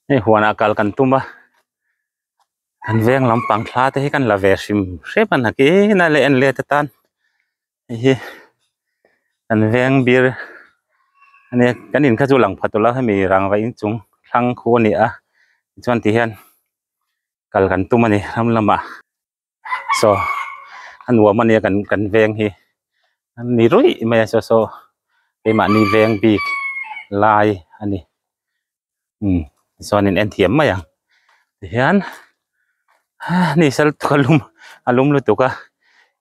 Hei huanah kal kan tum a kan veng lampang thla te hi kan la ve hrim hrep a nakin a leh en let atan hei hi kan veng bir ania kan in kha chu lang pha tawh lo hemi rangva inchung thlang khu a ni a tichuan ti hian kal kan tum a ni ram lamah. Saw a nuam ania kan kan veng hi a ni ruih mai a saw saw keimahni veng bik lai a ni umm tichuan in en thiam mai ang tihian ni sal a lum a lum lutuk a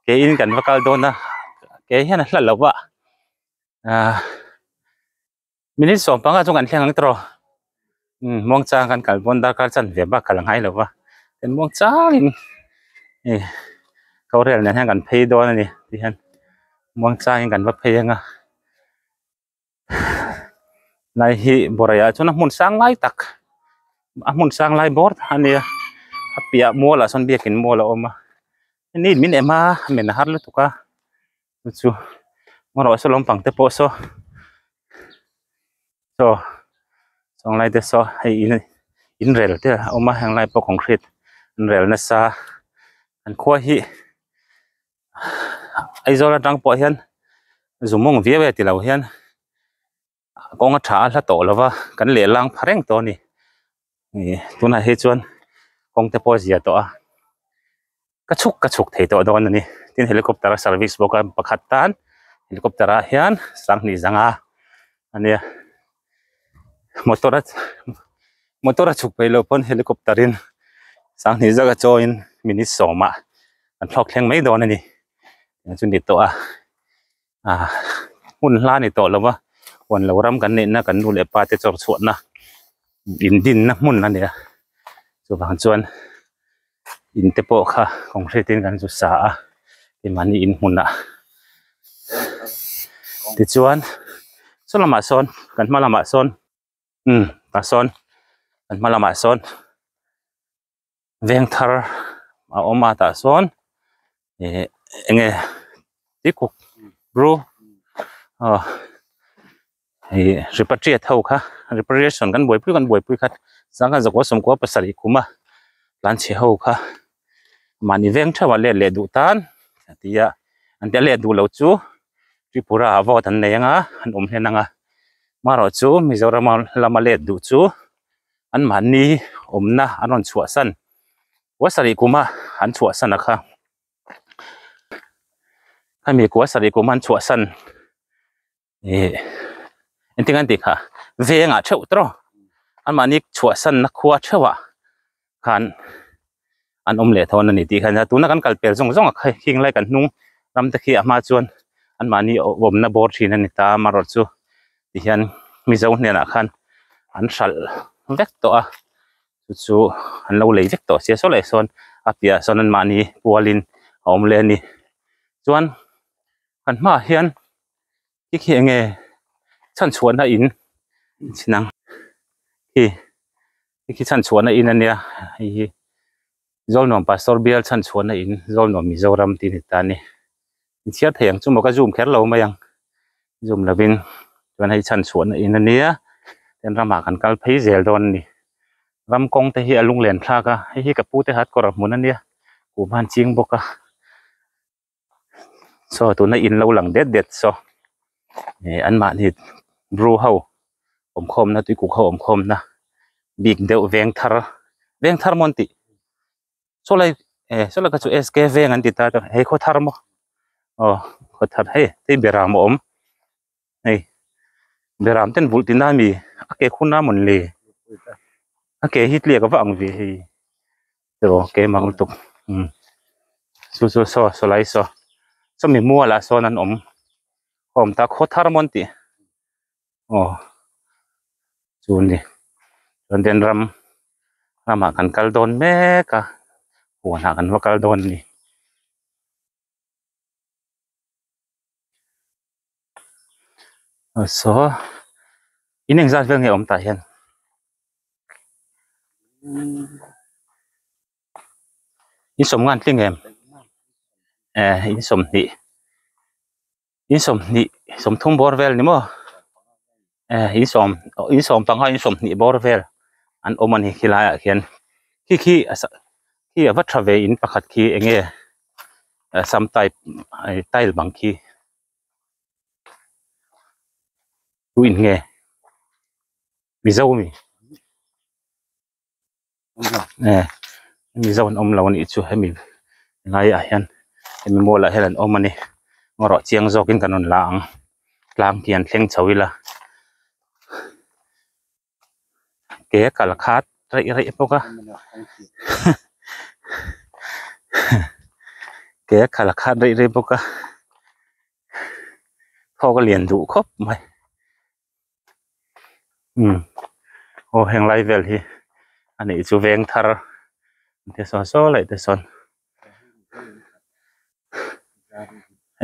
keiin kan va kal dawn a ke hian a hla lo a ahh. Minute sawmpanga chu kan thleng ang tawh umm muangchang kan kal pawn darkar chan ve bak kal a ngai lo va tin muangchangin ih rorel nen hian kan phei dawn a ni ti hian muangchangin kan va phei ang a lai hi bawrhah chuan a hmun sang lai tak a hmun sang lai bawr a nia a piah mual ah sawn biakin mual a awm a ni min em a men a har lutuk a. Chu chu erawh saw lampang te pawh saw saw sawng lai te saw hei in in rel te a awm a heng lai pawh concrete an rel nasa an khua hi Aizawl atang pawh hian zumawng viau e tilo hian kawng a tha a hla tawh lova kan lehlang pha reng tawh a ni ih tunah hi chuan kawng te pawh a zia tawh a ka chhuk ka chhuk thei tawh dawn a ni tin helicopter a service bawk a pakhat tan helicopter ah hian sanghnih zanga a nia motor a motor a chhuk peih loh pawn helicopter in sanghnih zaka chawiin minute sawmah an thlawk thleng mai dawn a ni chu ni tawh a. ah hmun hla ni tawh lova huan lo ram kan neihna kan nu leh pa te chawr chhuahna in dinna hmun a ni a chuvang chuan in te pawh kha concrete in kan zu sa a keimahni in hmunah tichuan saw lamah sawn kan hma lamah sawn umm tah sawn kan hma lamah sawn. Veng thar a awm a tah sawn ih eng nge tikuk bru aw ih repatriate ho kha repatriation kan buaipui kan buaipui kha sangha zakua sawmkua pasarih khuma tlanchhe ho kha mahni veng theuh ah let leh duh tan a ti a an tia let duh loh chu Tripura ah vote an nei anga an awm hlen anga marawh chu Mizoram lama let duh chu. An mahni awmna an rawn chhuahsan kua sarih kuma an chhuahsan a kha khami kua sarih kuma an chhuahsan ih engtin an tih kha vengah theuh tawh an mahni chhuahsan na khua theuh ah khan an awm leh thawn a ni tih kha nia tuna kan kal pel zawng zawng a kha khing lai kan hnung ram te khi a hma chuan an mahni awmna bawr thin a ni ta amaherawh chu tihian mizo hnenah khan an hralh vek tawh a chu chu an lo lei vek tawh sia saw leh sawn a piahah sawn an mahni kualin a awm leh a ni chuan kan hmaah hian khi khi eng nge chhanchhuahna in chin ang khi hei khi chhanchhuahna in ania hei hi Zawlnuam Pastor bial chhanchhuahna in Zawlnuam Mizoram tih a ni ta a ni inchhiar thei ang chu maw ka zoom kher lo mai ang zoom lovin chuan hei chhanchhuahna in ania tin ramah kan kal phei zel dawn a ni ram kawng te hi a lunglen thlak a hei hi ka pu te hat kawr a hmun ania kum a han ching bawk a. Saw tuna in lo lang det det saw ih an mahni bru ho awm khawmna tuikuk ho awm khawmna bik deuh veng thar veng thar maw an tih saw lai eh saw lai kha chu SK veng an ti ta hei khaw thar maw aw khaw thar hei hei beram a awm hei beram ten vulh tihna a mi a ke khun a mawn le a ke hi tliak a va ang ve hei tiraw ke mak lutuk umm chu chu saw saw lai saw sawmi mualah sawn an awm a awm ta khaw thar maw an tih aw chu a ni chuan ten ram ramah kan kal dawn mek a huanah kan va kal dawn a ni. Saw in engzat vel nge awm tah hian in sawm ngan tling em eh in sawmhnih in sawmhnih sawmthum bawr vel ni maw eh in sawm in sawm panga in sawmhnih bawr vel. An awm a ni khilai ah khian khi khi khi a va tha ve in pakhat khi eng nge sam type tile bang khi tu in nge mizo mi mizo an awm lo a nih chu hemi lai ah hian hemi mual ah hian an awm a ni erawh chiang zawk in kan rawn la ang tlang hi an thleng chho ila. Ke a kal khat raih raih bawk a ke a kal khat raih raih bawk a thawk a lian duh khawp mai umm aw heng lai vel hi a nih chu veng thar te sawn saw laih te sawn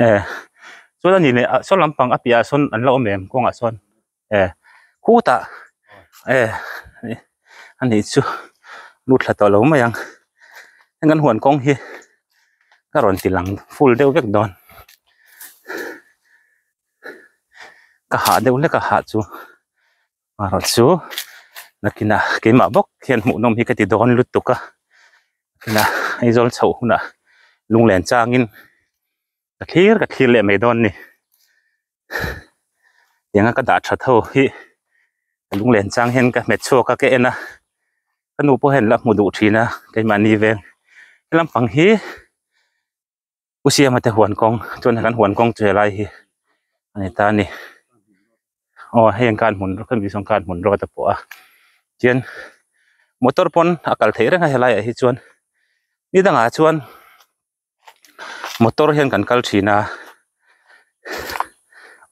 e chuan a ni leh ah saw lampang a piahah sawn an la awm em kawngah sawn. E khutah e a nih chu lut thla tawh lo mai ang heng kan huan kawng hi ka rawn ti lang full deuh vek dawn ka hah deuh hlek a hah chu erawh chu nakinah keimah bawk hian hmuhnawm hi ka ti dawn lutuk a nakinah Aizawl chhoh hunah lunglen changin ka thlir ka thlir leh mai dawn a ni. Tianga ka dah that ho hi ka lunglen chang hian ka hmet chhuak a ka en a ka nu pawh hian la hmu duh thin a keimahni veng he lampang hi u siama te huan kawng chuan kan huan kawng chu helai hi a ni ta a ni aw hei ang khan hmun hemi sawn khan hmun rawt a pawh a chuan motor pawn a kal theih reng a helai ah hi chuan ni dangah chuan. Motor hian kan kal thin a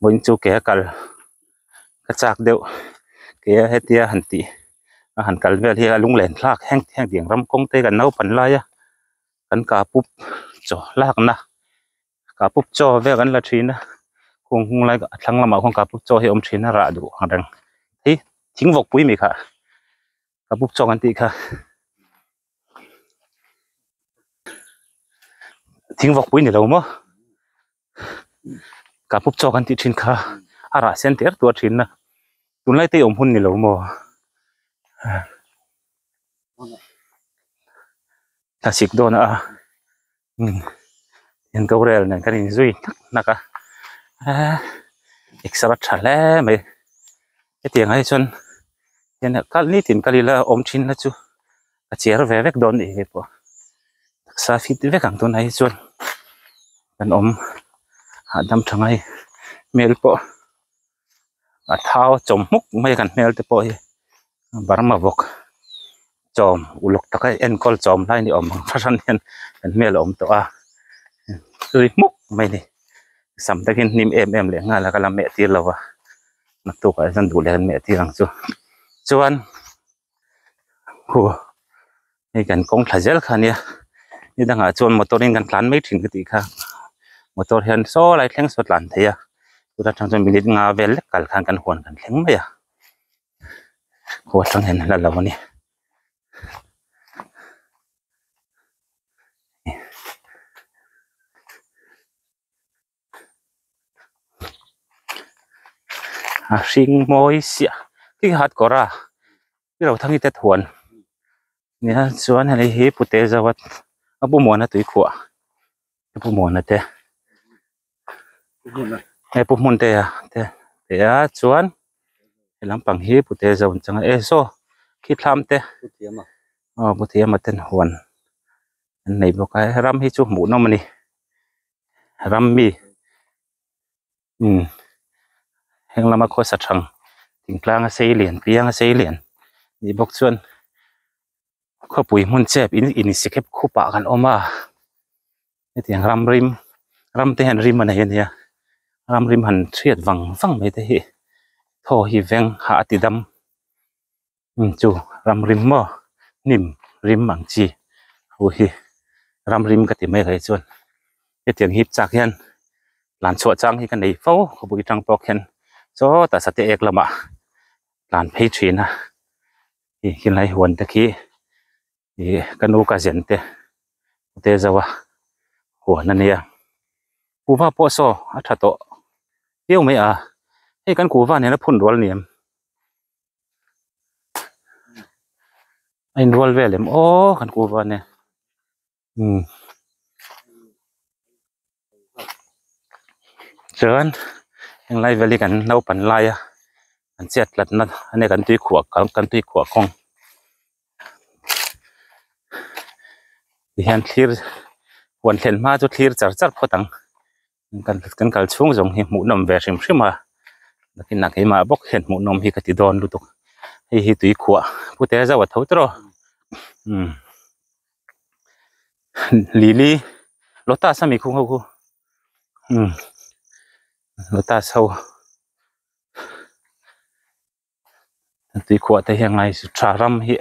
vawiin chu ke a kal ka chak deuh ke a hetia han tih a han kal vel hi a lunglen thlak heng heng tiang ram kawng te kan naupan lai a kan kapup chaw lakna kapup chaw vel kan la thin a kung hung lai a thlang lamah khuan kapup chaw hi a awm thin a rah duh ang reng hi thing vawk pui mi kha kapup chaw kan tih kha. Thing vawk pui ni lo maw kapup chaw kan tih thin kha a rah sen ter tuar thin a tunlai te awm hun ni lo maw thlasik dawn a in rel nen kan inzui hnak hnak a exer a tha hle mai hetiang ah hi chuan kal nitin kal ila awm thin la chu a cher ve vek dawn nih hi pawh taksa fit vek ang tunah hi chuan kan awm hahdam tha ngai hmel pawh a thau chawm hmuk mai kan hmel te pawh hi Burma bawk chawm uluk taka enkawl chawm lai ni awm ang fahran hian kan hmel a awm tawh a tui hmuk mai a ni sam te khi hnim em em leh nghal a ka la meh tir lo va naktuk ah hian duh leh an meh tir ang chu chuan khu hei kan kawng thla zel kha ania ni dangah chuan motor in kan tlan mai thin ka tih kha motor hian saw lai thleng saw tlan thei a chuta tang chuan minute nga vel lek kal khan kan huan kan thleng mai a. Khua atang hian a la lo a ni. A hring mawi siah khi hat kawr a i lo thang i te thuan nia chuan hei hi pute zo a a pu muana tui khuah a pu muana te he pu hmun te a te te a chuan he lampang hi pute zo an chang a e saw khi thlam te aw pu thiama ten huan an nei bawk a he ram hi chu hmuh nawm a ni ram mi umm heng lama khawsa thang thingtlang a sei lian piang a sei lian nih bawk chuan khawpui hmun chep in in sikhep khup ah kan awm a hetiang ram rim ram te hian rim a nei ania ram rim han hriat vang vang mai te hi thaw hi veng hah a ti dam chu ram rim maw hnim rim ang chi ho hi ram rim ka ti mai hle chuan hetiang hip chak hian tlan chhuah chang hi ka nei fo khawpui tang pawh khian sawtah sateh ek lamah tlan phei thin a ih khilai huan te khi ih ka nu ka zen te te zo a huan a nia kuhva pawh saw a tha tawh viau mai a hei kan kuhva nen a phun rual ni em. A inrual vel em aw kan kuhva nen umm chuan henglai vel hi kan naupan laia an chet tlatna ania kan tui khuah kan tui khuah kawng tihian thlir huan thlen hma chu thlir char char phawt ang. Kan kal chhung zawng hi hmuhnawm ve hrim hrim a nakinah keimah bawk hian hmuhnawm hi ka ti dawn lutuk hei hi tui khuah pute zauh a tho tawh umm lily lotus a mi khung ho khu umm lotus ho tui khuah te hian ngai tha ram hi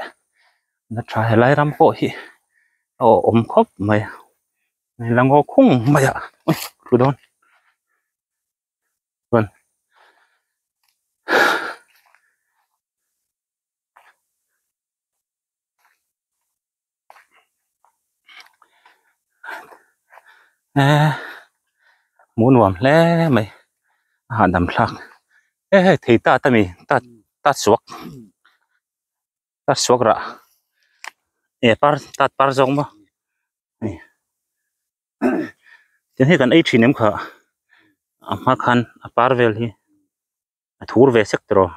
a tha helai ram pawh hi a awhawm khawp mai a la ngaw khung mai a tlu dawn chuan eee hmuh nuam hle mai a hahdam thlak e hei thei tat a mi tat tat suak tat suak rah e par tat par zawk maw hei tin hei kan ei thin em kha a hma khan a par vel hi. a thur ve sek tawh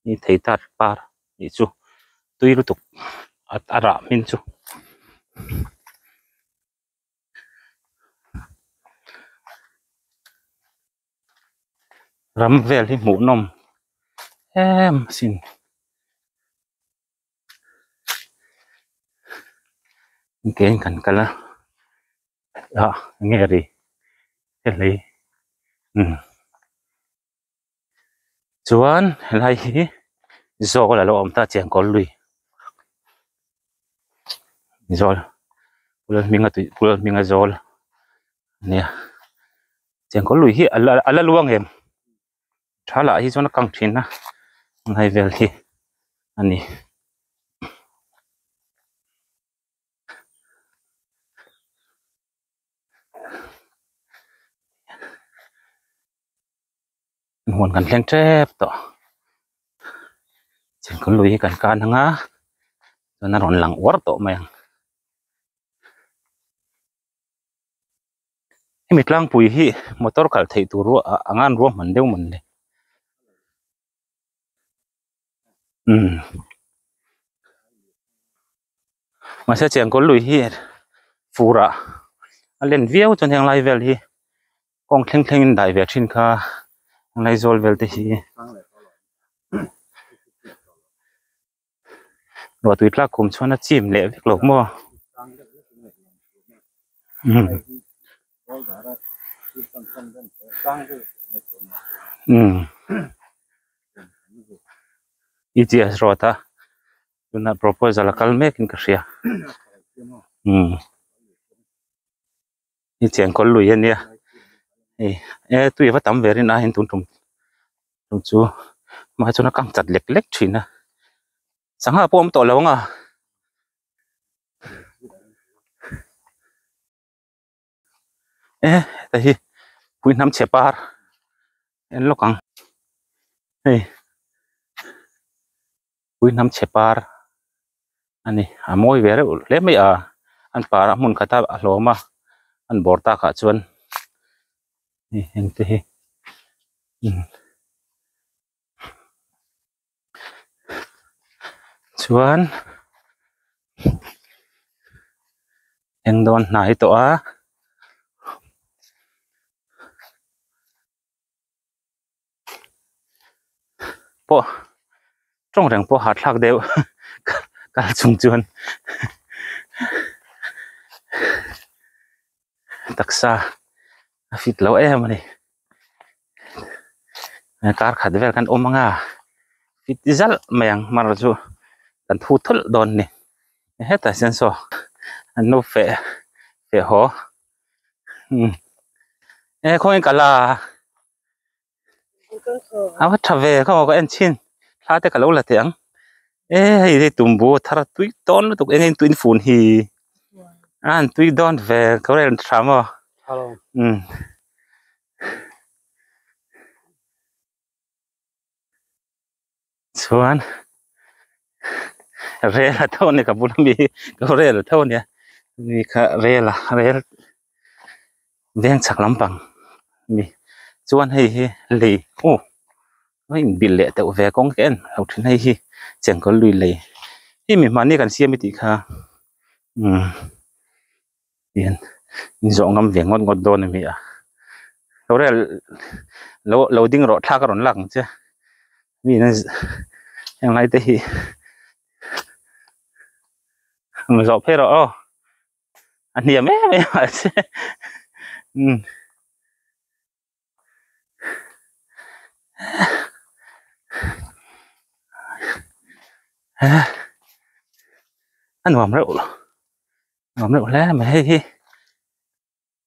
ni thei tar par tih chu tui lutuk a rah hmin chu. Ram vel hi hmuh nawm em asin. Kein kan kal a ah eng nge ri helai umm. Chuan helai hi zawl alo awm ta chengkawl lui zawl pul hminga tui pul hminga zawl ania chengkawl lui hi a la luang em tha lah hi chuan a kang thin a helai vel hi a ni. Huan kan thleng tep tawh chengkawl lui hi kan kan ang a chuan a rawn lang uar tawh mai ang hemi tlangpui hi motor kal theih tur anga an ruahman deuh mawn le umm mahse chengkawl lui hi fur ah a len viau chuan heng lai vel hi kawng thleng thleng in dai ve thin kha Laizawl vel te hi ruah tui tlak kum chuan a chim leh vek lo maw umm umm ETS road a tunah proposal a kal mek in ka hria umm. Hi chengkawl lui a nia hei e tui a va tam ve rin aiin tun tum tum chu hmai chuan a kang chat lek lek thin a sangha pawh a awm tawh lo ang a e heta hi pui hnam chhe par en lawk ang hei pui hnam chhe par a ni a mawi ve reuh hle mai a an par a hmun khat a a hlawm a an bawr tak ah chuan hei heng te hi umm chuan eng dawn hnai tawh a. Pawh tawng reng pawh hahthlak deuh kal chung chuan taksa a fit lo em a ni kar khat vel kan awm anga fit zalh mai ang mar chu kan thu thulh dawn a ni hetah hian saw an lo feh feh haw umm e khawnge ka la a va tha ve khaw ka en chhin thla te ka lo la teh ang e hei hei tumbu thar tui dawn lutuk eng eng tuin fun hi a an tui dawn ve ka rawn tha maw umm. Chuan. Rel a tho a ni ka bula mi hi ka rel a tho a nia mi kha rel a rel veng chhak lampang a ni chuan hei hi lei aw a inbilh leh deuh ve kawng ka en lo thin hei hi chengkawl lui lei hi mi hmanni kan siam i tih kha umm hian inzawh ngam ve ngawt ngawt dawn a ni a lo rel lo lo ding rawh thlak a rawn lak ang che mi in heng lai te hi zawh phei rawh aw a hniam em em a che umm. A nuam reuh lo nuam reuh hle mai hei hi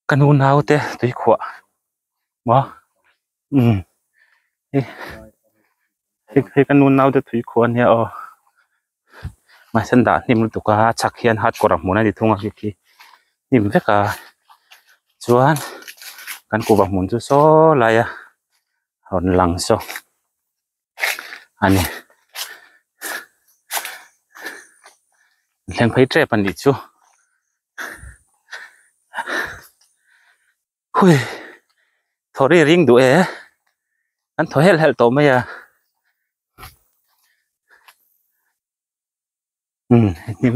ka nu nau te tui khuah maw umm hei hei ka nu nau te tui khuah a nia aw mahse an dah hnim lutuk a chhak hian hardcore a hmun a ni thung a khi khi hnim vek a chuan kan kuhva hmun chu saw lai a rawn lang saw a ni thleng phei tep a nih chu hui thaw ri ring duh e an thaw helh helh tawh mai a umm hnim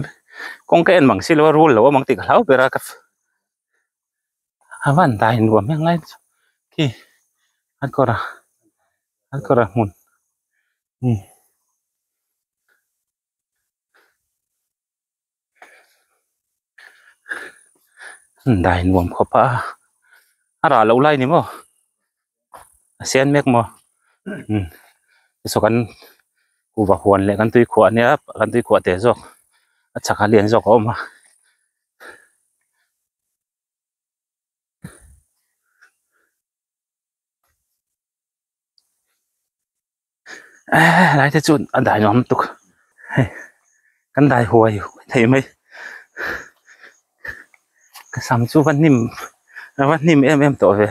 kawng ka en mang silo a rul lo awm ang tih ka hlau ber a ka a van dai nuam em lai chu khi an kawr a an kawr a hmun umm. Dai nuam khawp a a rah loh lai ni maw a sen mek maw umm saw kan kuhva huan leh kan tui khuah ania kan tui khuah teh zawk a chhak a lian zawk a awm a. Helai te chu a dai nuam lutuk hei kan dai huai huai thei mai ka sam chu va hnim a va hnim em em tawh ve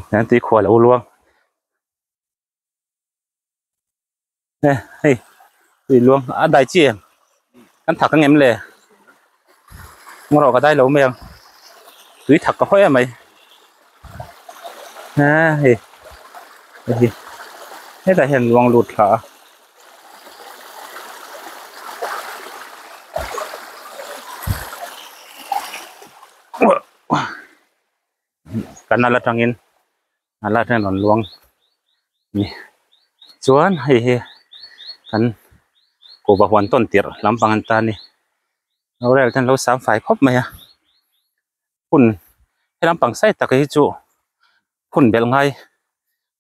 hian tui khual a luang e hei tui luang a dai chi em kan thak ang em le ngaw ka dai lo mai ang tui thak ka hawi a mai a hei hei hetah hian luang lut thla a. Canal atangin a lai hian rawn luang a ni chuan hei hi kan kuhva huan tawn tirh lampang an ta a ni rel te an lo sang fai khawp mai a hun he lampang sai tak hi chu hun belh ngai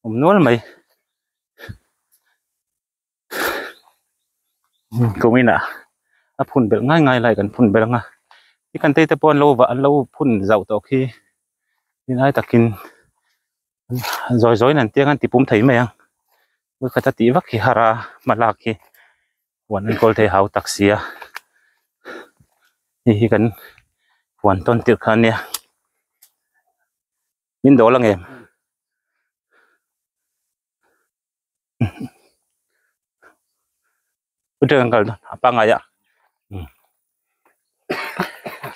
awm nual mai. Kuminah a phun belh ngai ngai lai kan phun belh ang a i kan tei te pawh an lo vah an lo phun zauh tawh khi tinai takin zawi zawiin an tiang an ti pum thei mai ang vawikhat a tih vak hi har a hma lak hi huan enkawl thei hau tak si a hei hi kan huan tawn tirh kha ania min dawl ang em. A pangai a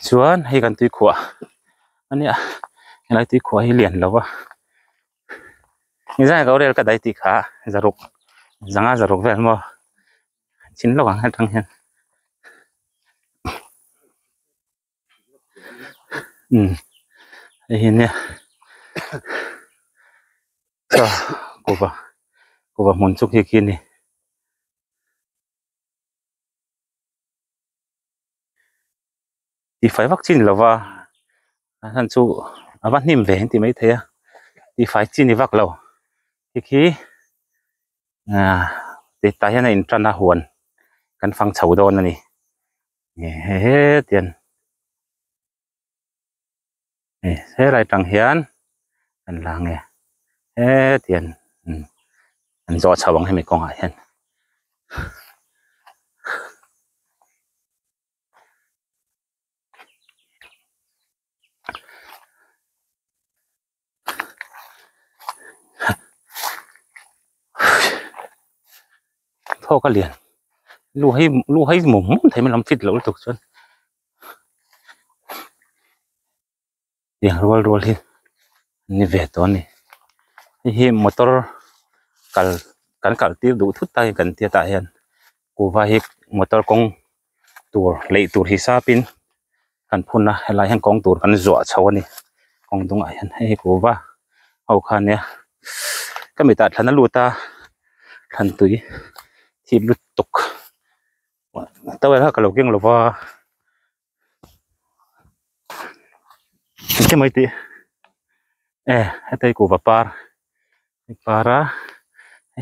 chuan hei kan tui khuah a nia helai tui khuah hi lian lo va nizan ka rel ka dai tih kha zaruk zanga zaruk vel maw chin lawk ang hetang hian. Umm hei hi nia chaw kuhva kuhva hmun chu khi khi a ni. Tifai vak chi ni lova a hlan chu a va hnim ve ang tih maithei a tifai chi ni vak lo khi khi ah tah hian a intan a huan kan fang chho dawn a ni. Hetiang helai tang hian an la nge hetiang an zawh chho ang hemi kawngah hian. phawk a lian lu hi lu hi mum mum thei mai lam fit loh lutuk chuan tiang rual rual hi an ni ve tawh a ni hei hi motor kal kan kal tir duh thut ta hi kan tia tah hian kuhva hi motor kawng tur leih tur hisapin kan phun a helai hian kawng tur kan zuah chho a ni kawng dungah hian hei hi kuhva ho kha ania ka mitah thlan a lut a thlan tui thip lutuk towel kha ka lo keng lova engkim mai tih e heta hi kuhva par par a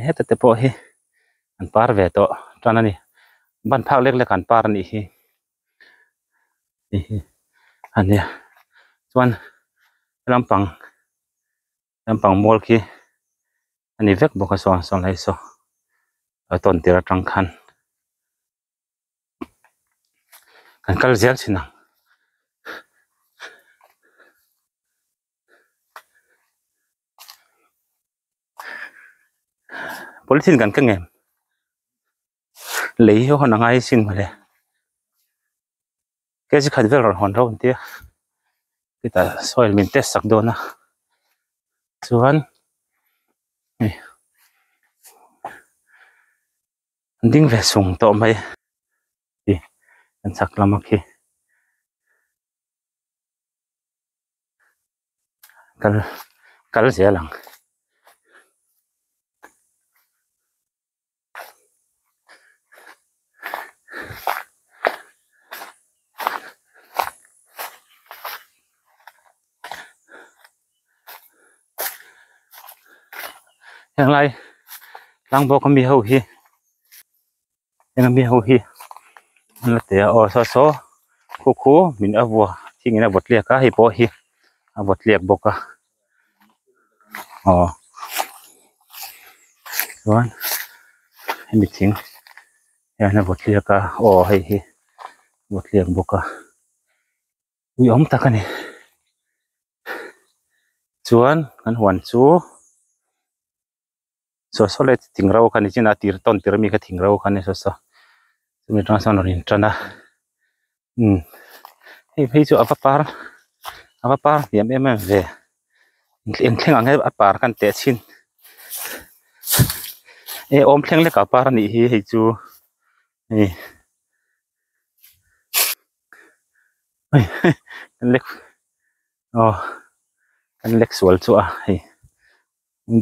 heta te pawh hi an par ve tawh tan a ni ban phak lek lek an par a nih hi hei hi a nia chuan lampang lampang mual khi a ni vek bawk a sawn sawn lai saw a tawn tir atang khan. Kan kal zel thin ang. Polythene kan keng em? Lei hi hawn a ngai sin mawle. Kg khat vel rawn hawn reuh an tia. Chutah soil min test sak dawn a. Chuan hei an ding ve sung tawh mai ih an chhak lam a khi kal kal zel ang. Heng lai tlang bawk ami ho hi heng ami ho hi an la ti a aw saw saw khu khu min a vua thingin a vawt tliak a hei pawh hi a vawt tliak bawk a aw chuan hemi thing hian a vawt tliak a aw hei hi a vawt tliak bawk a uiawm tak a ni. Chuan kan huan chu saw saw lai thing ro kha ni chin a tir tawn tir ami kha thing ro kha ni saw saw chumi atang chuan a rawn in tan a umm hei phei chu a va par a va par hniam em em ve eng thleng ang hian a par khan teh chhin e awm thleng lek ah par a nih hi hei chu hei. Kan lek aw kan lek sual chu a hei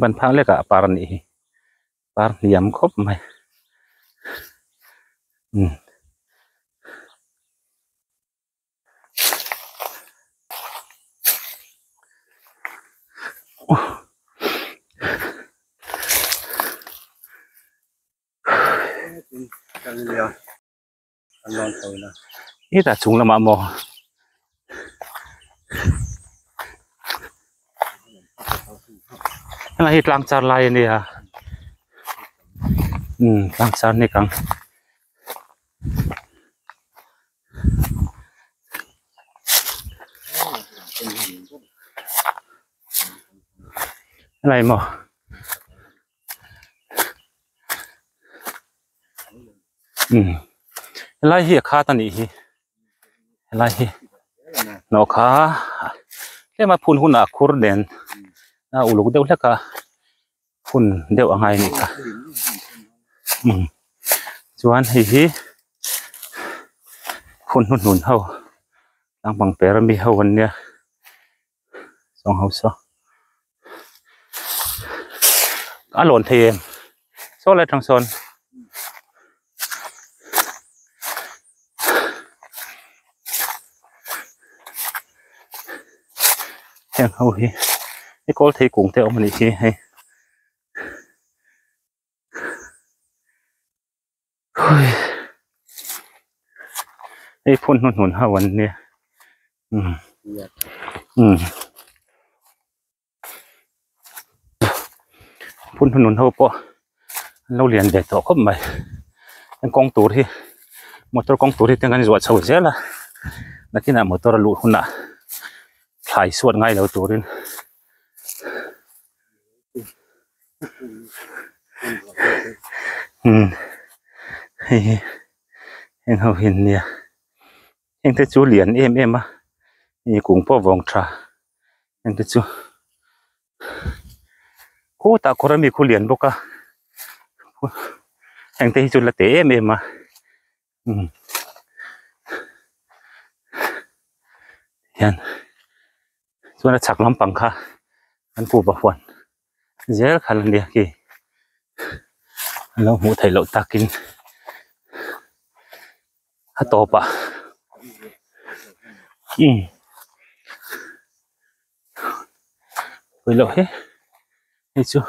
ban phak lek ah par a nih hi par hniam khawp mai umm. Hetah chung lamah maw helai hi tlang char lai a nia umm tlang char nek ang. Helai maw. Umm helai hi a khat a nih hi helai hi hnawh kha tlem a phun hunah a khur nen a uluk deuh hlek a phun deuh a ngai a nih kha umm chuan hei hi phun hnuhnun ho tlangpang per ami ho an nia. Sawng ho saw a lawn thei em saw lai tang sawn heng ho hi hei kawl thei kung te a awm a nih hi hei. Hei phun hnuhnun ho an nia umm umm phun hnuhnun ho pawh an lo lian ve tawh khawp mai heng kawng tur hi motor kawng tur hi tiang an zuah chho zel a nakinah motor a luh hunah thlai suat ngai lo turin. Umm. Hei hi heng ho hi an nia heng te chu lian em em a ih kung pawh vawng tha heng te chu khutah kawr ami khu lian bawk a heng te hi chu la te em em a umm hian chuan a chhak lampang kha an kuhva huan zel kha la nia khi an lo hmuh theih loh takin a tawpah umm pawih loh hi hei chu.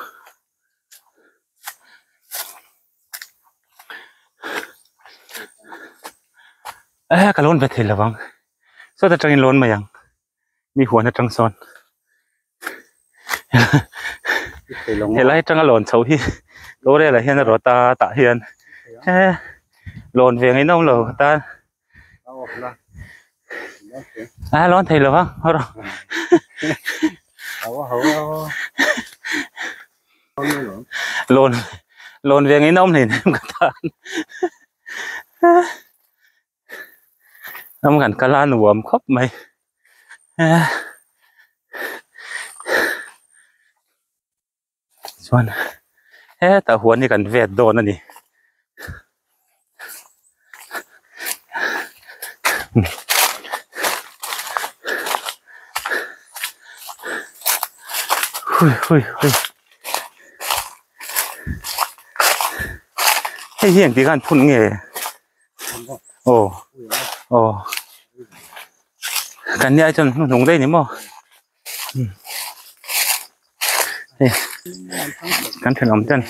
E ka lawn ve thei lovang sawt atangin lawn mai ang mi huan atang sawn helai atanga lawn chho hi rorel ah hian a rawt a tah hian he lawn ve ngaih nawm lo tan a lawn thei lovang haw rawh lawn lawn ve ngaih nawm hleinem ka tan. Ram kan kal a nuam khawp mai chuan hetah huan hi kan vet dawn a ni. Hui hui hui. Hei hi engtik khan phun nge? Aw aw kan nia chuan hnuhnung daih ni maw hei kan thenawm ten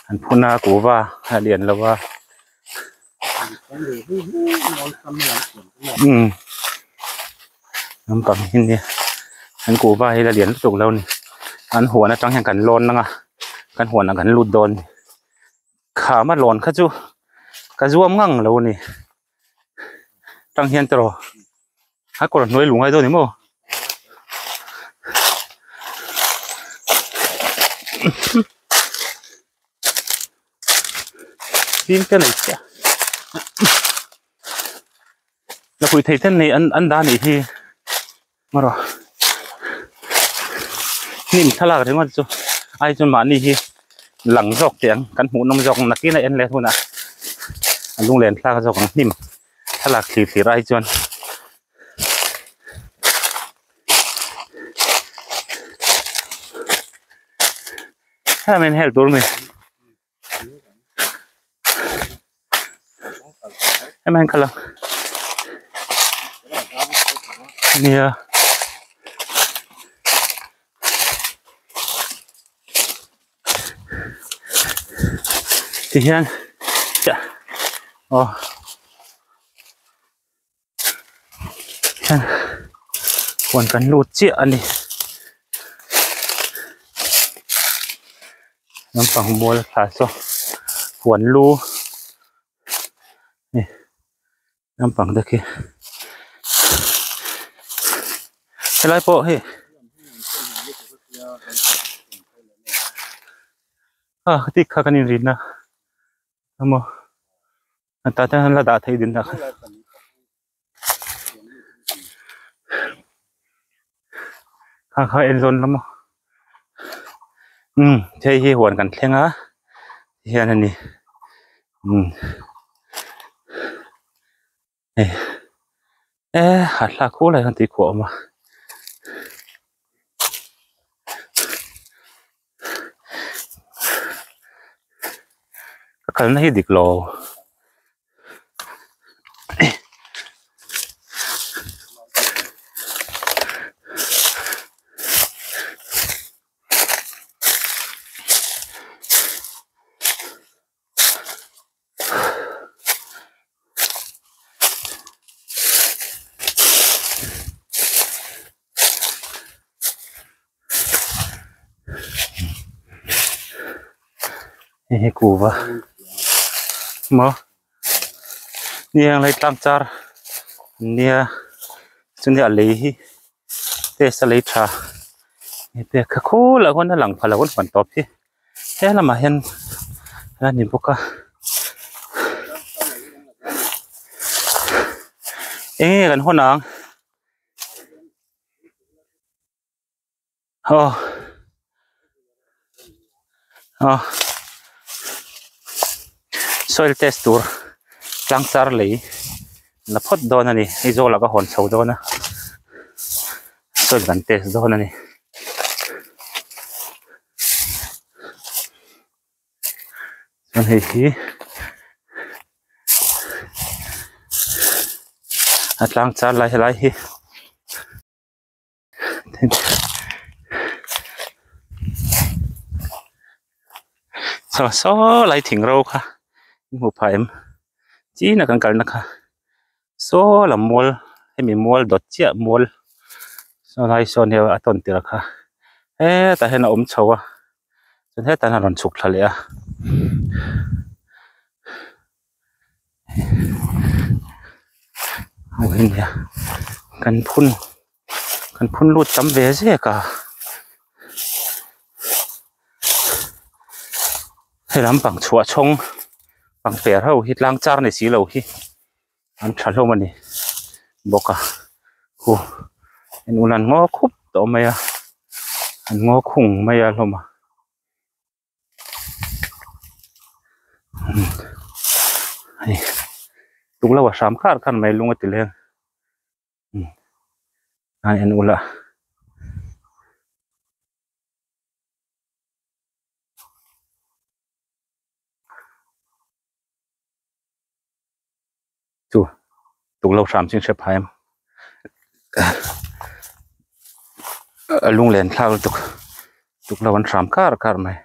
an phun a kuhva a lian lo a umm lampang hi nia an kuhva hi la lian lutuk lo a ni an huan atang hian kan lawn ang a kan huanah kan lut dawn a ni. Kham a lawn kha chu ka zuam ngang lo a ni tang hian tawh a kawr hnuai luh ngai dawn ni maw. Fim te nei chiah lakhuih thei ten nei an an dah a nih hi marawh hnim thlalak ringawt chu ai chuan mahni hi lang zawk teh ang kan hmuh nawm zawk ang nakin a en leh hunah a lunglen thlak zawk ang hnim thlalak thlir thlir ai chuan. Helai hian hel tur a ni. Em anh kal ang nia ti hian aw hian huan kan lut chiah a ni lampang mual thla saw huan lu hei lampang te khi helai pawh hei a khati kha kan inrinna emaw. Tah te hian la dah theih din dah kha. Kha kha en zawn lam a. Umm hei hi huan kan thleng a hian a ni. Umm hei e a thlak khup lai khan tuikhuah a awm a. Ka kalna hi dik lo. Hei hi kuhva maw nia lai tlang char nia chuan a lei hi test a lei tha hei te khaw lah khawn a lang pha lo an huan tawp hi. He lamah hian a ni bawk a. Eng nge kan hawn ang? Aw. Aw. Soil test tur tlang char lei la phawt dawn a ni. Hei zawlah ka hawn chho dawn a. Soil kan test dawn a ni. Chuan hei hi a tlang char lai helai hi saw saw lai thing ro kha in hmuh phah em chin a kan kalna kha saw lam mual hemi mual dawt chiah mual saw lai sawn hi a tawn tirh kha hetah hian a awm chho a chuan hetah hian a rawn chhuk thla leh a. Kan phun kan phun lut tam ve zek a he lampang chhuah chhawng pangper ho hi tlang char ni si lo hi an tha hlawm a ni bawk a khu en ula an ngaw khup tawh mai a an ngaw khung mai a hlawm a. Hei tuklo a hram khar khar mai lung a ti leng a en ula. Chu tuklo hram chu in hre phai em a lunglen thlak lutuk tuklo an hram kar kar mai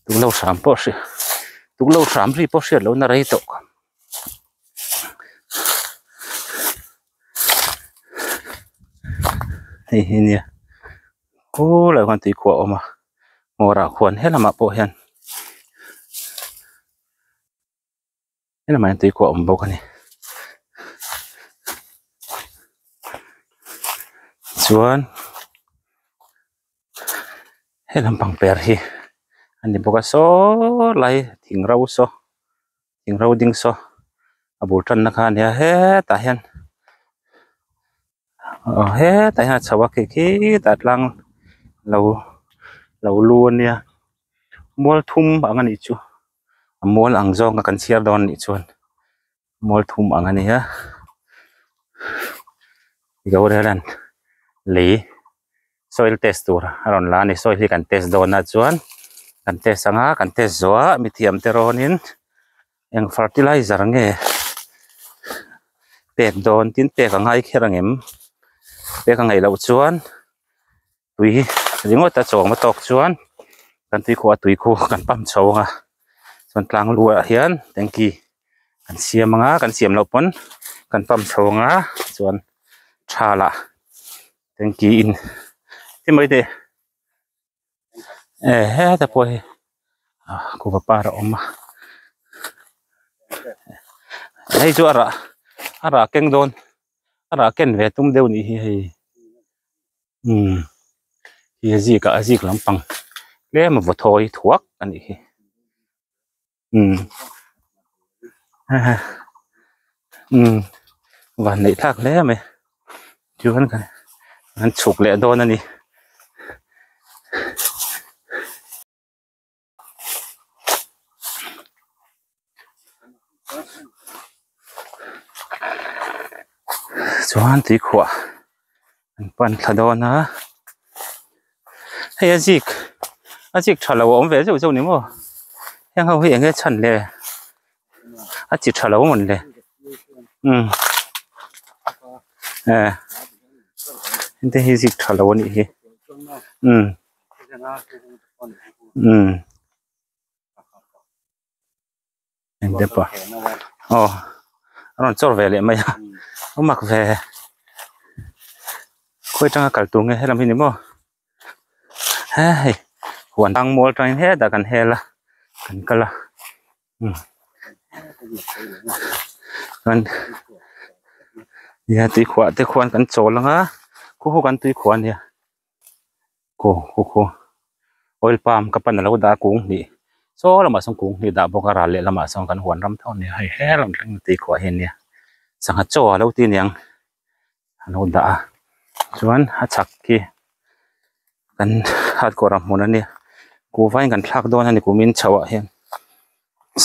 tuklo hram pawh hri tuklo hram ri pawh hriat lohna rei tawh hei hi nia khulaiah khuan tuikhuah a awm a. Hmawrah khuan helamah pawh hian helamah hian tui khuah a awm bawk a ni chuan he lampang per hi a ni bawk a saw lai thing ro saw thing ro ding saw a bul tanna kha a nia hetah hian aw hetah hian a chho a khi khitah tlang lo lo lu a nia mual thum ang a nih chu a mual ang zawng a kan chhiar dawn a nih chuan mual thum ang a ni a Gaurialan lei soil test tur a rawn la a ni soil hi kan test dawn a chuan kan test ang a kan test zawh a mithiam te rawnin eng fertilizer nge pek dawn tin pek a ngai kher ang em pek a ngaih loh chuan tui ringawt a chawm a tawk chuan kan tui khuah tui khu kan pump chho ang a chuan tlang lu ah hian tanky kan siam ang a kan siam loh pawn kan pump chho ang a chuan tha lah tanky in ti mai teh eh heta pawh hi ah kuhva par a awm a hei chu a rah a rah keng dawn a rah ken ve tum deuh nih hi hei umm hi a zik ah a zik lampang tlem a vaw thawi thuak a nih hi umm umm van neih thlak hle mai chuan kan an chhuk leh dawn a ni. Chuan tuikhuah an pan thla dawn a hei a zik a zik tha lo a awm ve zeuh zeuh ni maw heng ho hi eng nge chhan le a chi tha lo mawn le umm eh heng te hi zik tha lo a nih hi umm umm. Eng te pawh aw a rawn chawr ve leh mai a a mak ve khawi atanga kal tur nge helam hi ni maw he hei huan tang mual atangin hetah kan hel a kan kal a umm chuan nia tuikhuah te khuan kan chawl ang a khu khu kan tuikhuah a nia. Aw khu khu oil palm ka pan a lo dah a kung hnih. Saw lamah sawn kung hi dah bawk a ral leh lamah sawn kan huan ram tho a nia hei he lam thleng tui khuah hi a nia sangha chaw a lo ti aniang a lo dah a chuan a chhak khi kan hardcore ah hmun a nia kuhva in kan thlak dawn a ni kumin chho ah hian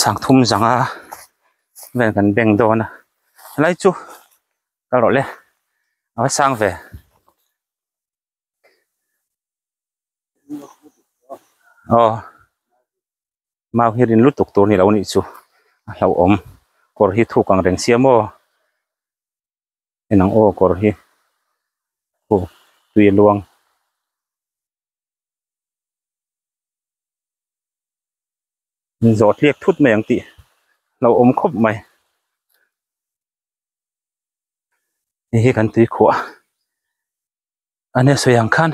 sangthum zanga vel kan beng dawn a helai chu kal rawh le a va sang ve. Aw mau hi rin lutuk tur ni lo nih chu a hlauhawm kawr hi thuk ang reng sia maw en ang aw kawr hi aw tui a luang. Zawh tliak thut mai ang tih hlauhawm khawp mai. Hei hi kan tui khuah a nia sawi ang khan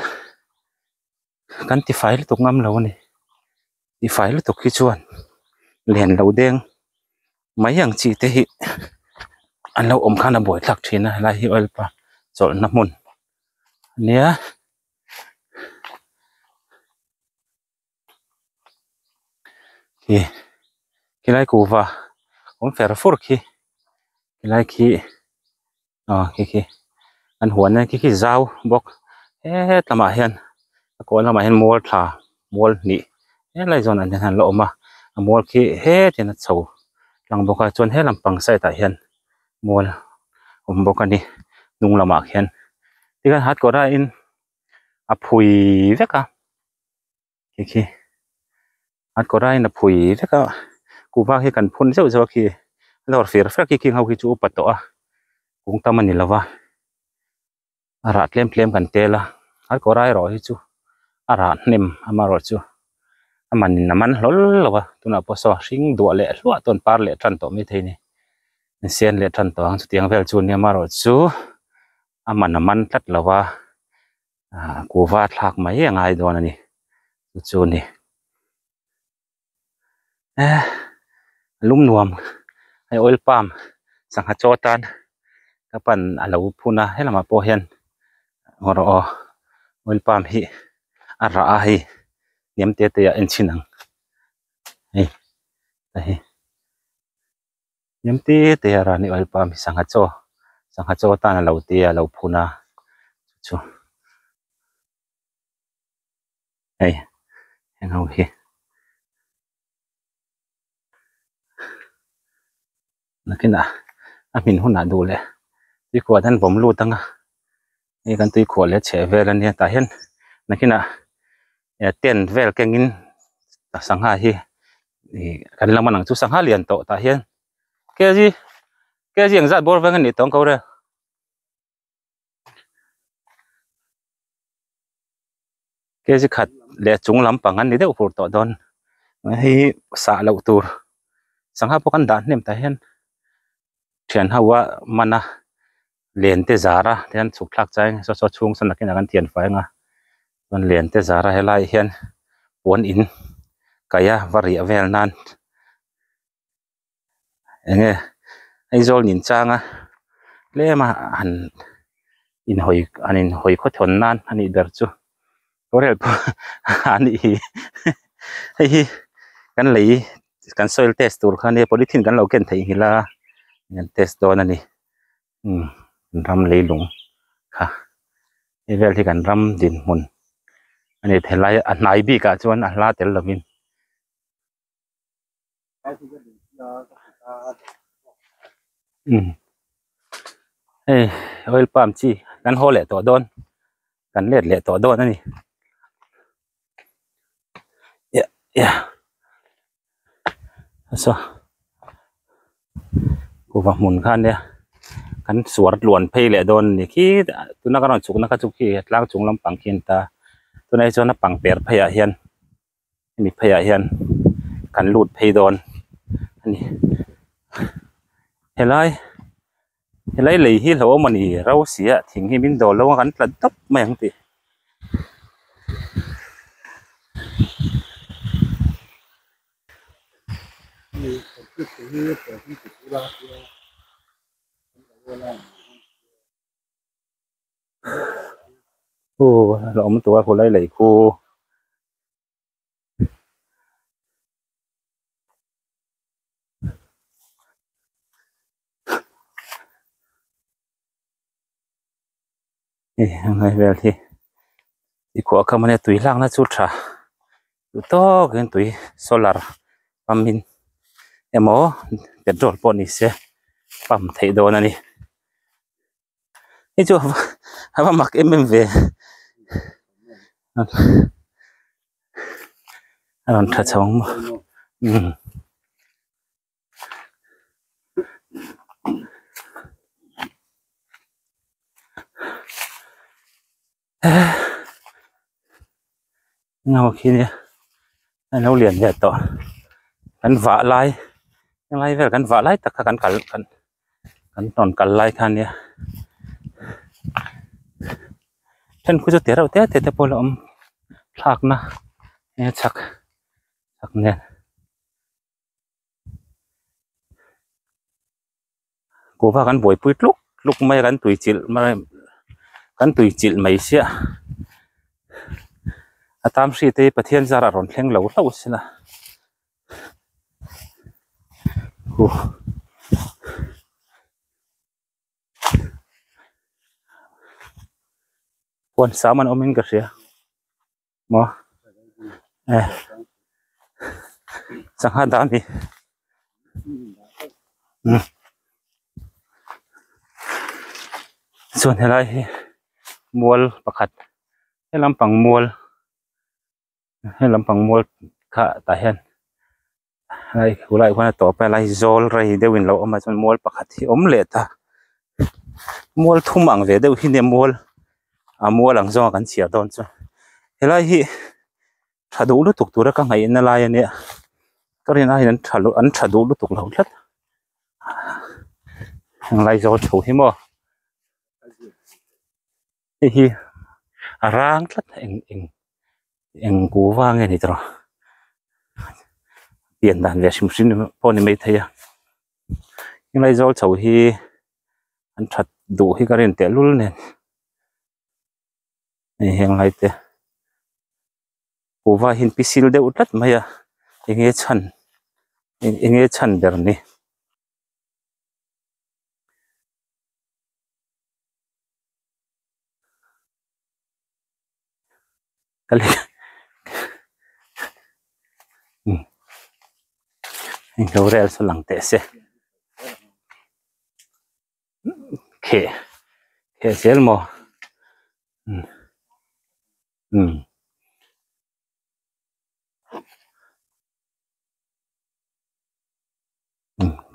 kan tifai lutuk ngam lo a ni tifai lutuk hi chuan len lo deng mai ang chi te hi an lo awm khan a buai thlak thin a helai hi oil palm chawlhna hmun a nia. Khi khilai kuhva awm fer fur khi khilai khi aw khi khi an huan a khi khi zau bawk het lamah hian a kawn lamah hian mual thla mual hnih helai zawnah hian an la awm a a mual khi hetin a chho tlang bawk a chuan he lampang side ah hian mual awm bawk a ni hnung lamah khian tikhian hatkawr ah in a phui vek a. Khi khi a kawr aiin a phui vek a kuhva hi kan phun zeuh zeuh a khi a lawr fir fek khi khing ho khi chu upa tawh a kung tam a ni lo va a rah tlem tlem kan tel a a kawr ai erawh hi chu a rah hnem amaherawhchu a man in a man hlawl lo a tunah pawh saw hring duah leh hluah tawn par leh tan tawh maithei a ni an sen leh tan tawh ang chutiang vel chu nia amaherawhchu a man a man tlat lo va. Ah kuhva thlak mai a ngai dawn a ni chu chu a ni eh lum nuam hei oil palm sangha chaw atan ka pan a lo phun a helamah pawh hian haw rawh aw oil palm hi a rah a hei hniam te te ah en chhin ang hei hei. Hniam te te a rani oil palm hi sangha chaw sangha chaw atan a lo tia a lo phun a chu hei heng ho hi nakinah a hmin hunah duh leh tuikhuah te an vawm lut ang a hei kan tuikhuah leh chheh vel ania tah hian nakinah tent vel kengin sangha hi ih kan la man ang chu sangha lian tawh tah hian kg kg ang zat bawr veng a nih tawng ko rel kg khat leh chung lampang an ni deuh fur tawh dawn hei hi sah loh tur sangha pawh kan dah hnem tah hian thian ho a man a len te zar a tihian chhuk thlak chai saw saw chhung sawn nakinah kan thian fai anga chuan len te zar a helaiah hian puan in kaih a va riah vel nan enge Aizawl nin chang a tlem a han inhawi an inhawi khawthawn nan a nih ber chu rel pawh a nih hi hei hi kan lei kan soil test tur kha ania polythene kan lo ken theihnghilh a kan test dawn a ni. Umm ram leilung kha hei vel hi kan ram dinhmun a ni helai a hnai bik ah chuan a hla tel lovin. Umm hei oil palm chi kan haw leh tawh dawn kan let leh tawh dawn a ni saw kuhva hmun kha ania kan suar tluan phei leh dawn a ni khi tuna ka rawn chhukna kha chu khi tlang chung lampang khi a ni ta tunah hi chuan a pang per pheiah hian hemi pheiah hian kan lut phei dawn a ni helai helai lei hi hlauhawm a ni ro si a thing hi min dawl lo a kan tla dawp mai ang tih. Aw a awm tawh a khawlai lei khu. Hei a ngai vel hi i khuah kha mawni tui hlakna chu tha duh tawkin tui solar pump in emaw petrol pawh ni se pump theih dawn a ni hei chu a va mak em em ve a rawn tha chho ang maw umm. Engemaw khi nia a lo lian ve tawh kan vah lai helai vel kan vah lai tak kha kan kal kan kan rawn kal lai kha ania then khu chu te reuh te te te pawh a la awm thlakna enge chhak chhak nen. Kuhva kan buaipui tluk tluk mai a kan tui chilh mai kan tui chilh mai sia a tam hri te hi Pathian zarah rawn thleng lo hlauh se la huh. Huan sam an awmin ka hria. Maw eh sangha dah ani umm chuan helai hi mual pakhat he lampang mual he lampang mual kha tah hian helai khulai khuan a tawp a helai zawl rei deuh in lo awm a chuan mual pakhat hi a awm leh ta mual thum ang ve deuh hi nia mual a mual ang zawnga kan chhiar dawn chu helai hi tha duh lutuk tura ka ngaihna lai ania ka rin aiin an tha an tha duh lutuk lo tlat helai zawl chho hi maw hei hi a rang tlat eng eng eng kuhva nge ni tawh pian dan ve hrim hrim pawh a ni maithei a helai zawl chho hi an that duh hi ka rin teh lul nen hei heng lai te kuhva hi an pisil deuh tlat mai a eng nge chhan eng nge chhan ber ni. Heng ho rel saw lang teh se kheh kheh zel maw umm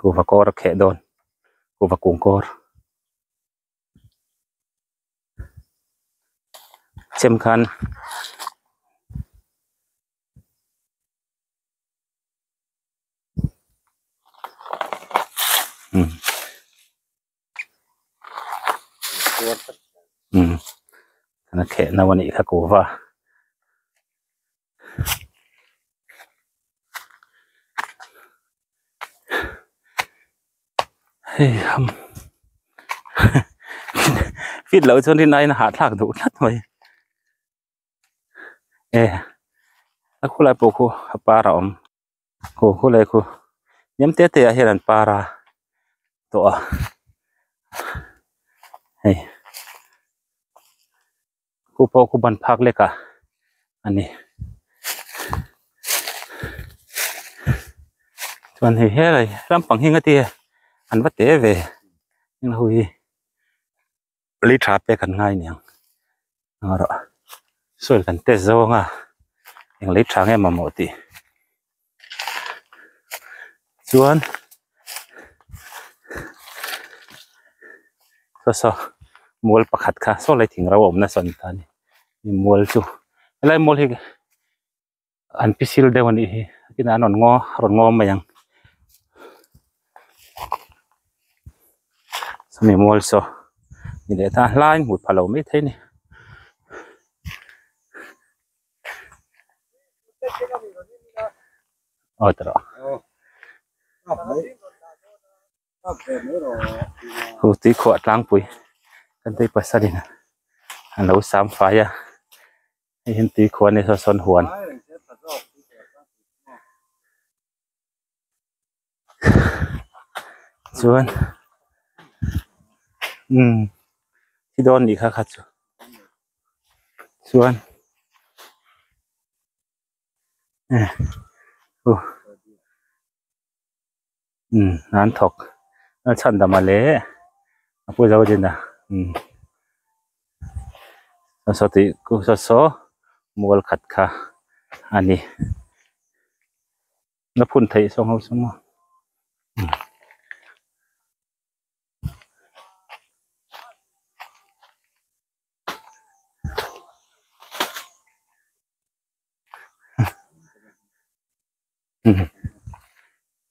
kuhva kawr a kheh dawn kuhva kung kawr. Chem khan umm umm a kheh no anih kha kuhva. Hei ham fit loh chuan rin aiin a hahthlak duh tlat mai e a khulai pawh khu a par a awm khu khulai khu hniam te te ah hian an par a tawh a hei. Khu pawh khu ban phak lek ah a ni chuan hei helai lampang hi ngati an va te ve eng ho hi lei tha pek an ngai niang erawh soil kan test zawng a eng lei tha nge mamawh tih chuan saw saw mual pakhat kha saw lai thing ro a awm nasa a ni ta a ni mual chu helai mual hi an pisil deuh a nih hi tinah an rawn ngaw a rawn ngaw mai ang sawmi mual saw ni leh ta hlai hmuh pha lo maithei a ni. Aw ta rawh Hu tui khuah tlangpui kan tui pasal in an lo sam fai a hei hian tui khuah a ni saw sawn huan chuan umm thi dawn nih kha kha chu. Chuan eh uh umm an thawk a chhan dam a leh a pu zo din a umm saw tih saw saw mual khat kha a ni. La phun theih sawng ho chu maw.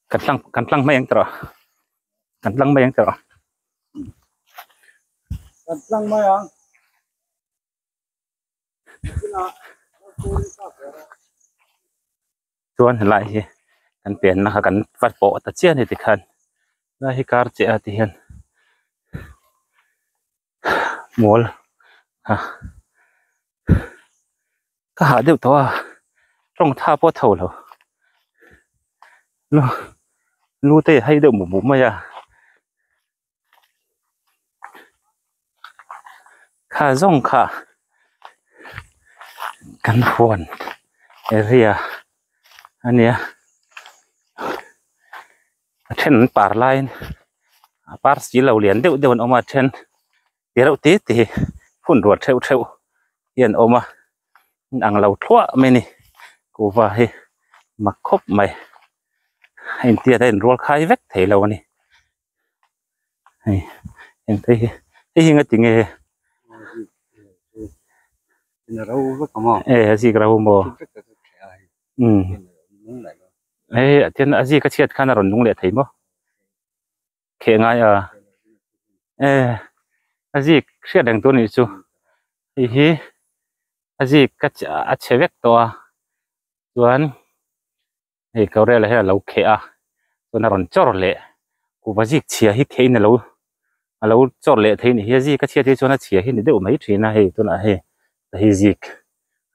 Kan tlang kan tlang mai ang tawh kan tlang mai ang tawh. Kan tlang mai ang. Chuan helai hi kan pianna kha kan va pawh ta chiah a ni tikhan helai hi kar chiah a tihian mual a ka hah deuh tawh a tawng tha pawh a tho lo lu te a hai deuh mup mup mai a. Kha zawng kha kan huan area a nia a then an par laiin a par si lo lian deuh deuh an awm a a then ti reuh te te hi hun ruat theuh theuh hi an awm a in ang lo thluah mai a ni kuhva hi mak khawp mai a intiat a inrual khai vek thei lo a ni. Hei eng te hi hei hi nga tinge e a zik ro maw umm hei a then a zik a chhiat khan a rawn nung leh thei maw kheh ngai a e a zik hriat reng tur a nih chu hei hi a zik a chhe vek tawh a chuan. Hei Korel hian a lo kheh a chuan a rawn chawr leh kuhva zik chhia hi kheh in alo alo chawr leh thei a nih hi a zik a chhiat hi chuan a chhia hi a ni deuh mai thin a hei tunah hei ta hi zik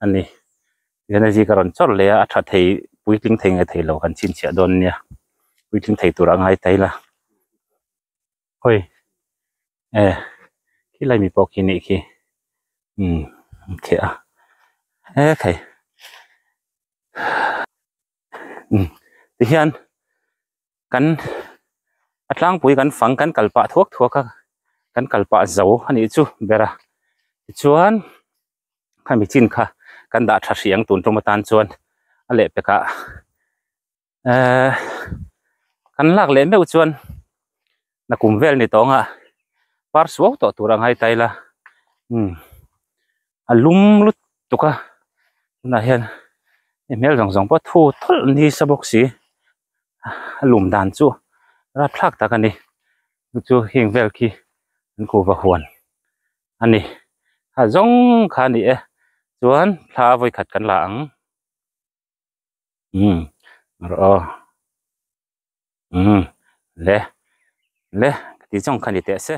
a ni tihian a zik a rawn chawr leh a a tha thei puitling thei nge thei lo kan chhinchhiah dawn nia puitling thei tur a ngai ta ila hawi e khilai mi pawh khi nih khi umm an kheh a he thei. Tihian kan a tlangpui kan fang kan kal pah thuak thuak a kan kal pah zo a nih chu ber a tichuan khami chin kha kan dah tha hrih ang tun tum atan chuan a lehpekah ehh kan lak leh meuh chuan nakum vel ni tawng a par suau tawh tur a ngai ta ila umm a lum lutuk a tunah hian hei hmel zawng zawng pawh thu thawlh nisa bawk si a lum dan chu rapthlak tak a ni chu chu heng vel khi an kuhva huan a ni a zawng kha a ni e chuan thla vawikhat kan la ang. Umm rawh aw umm le le ka ti zawng kha ni teh se.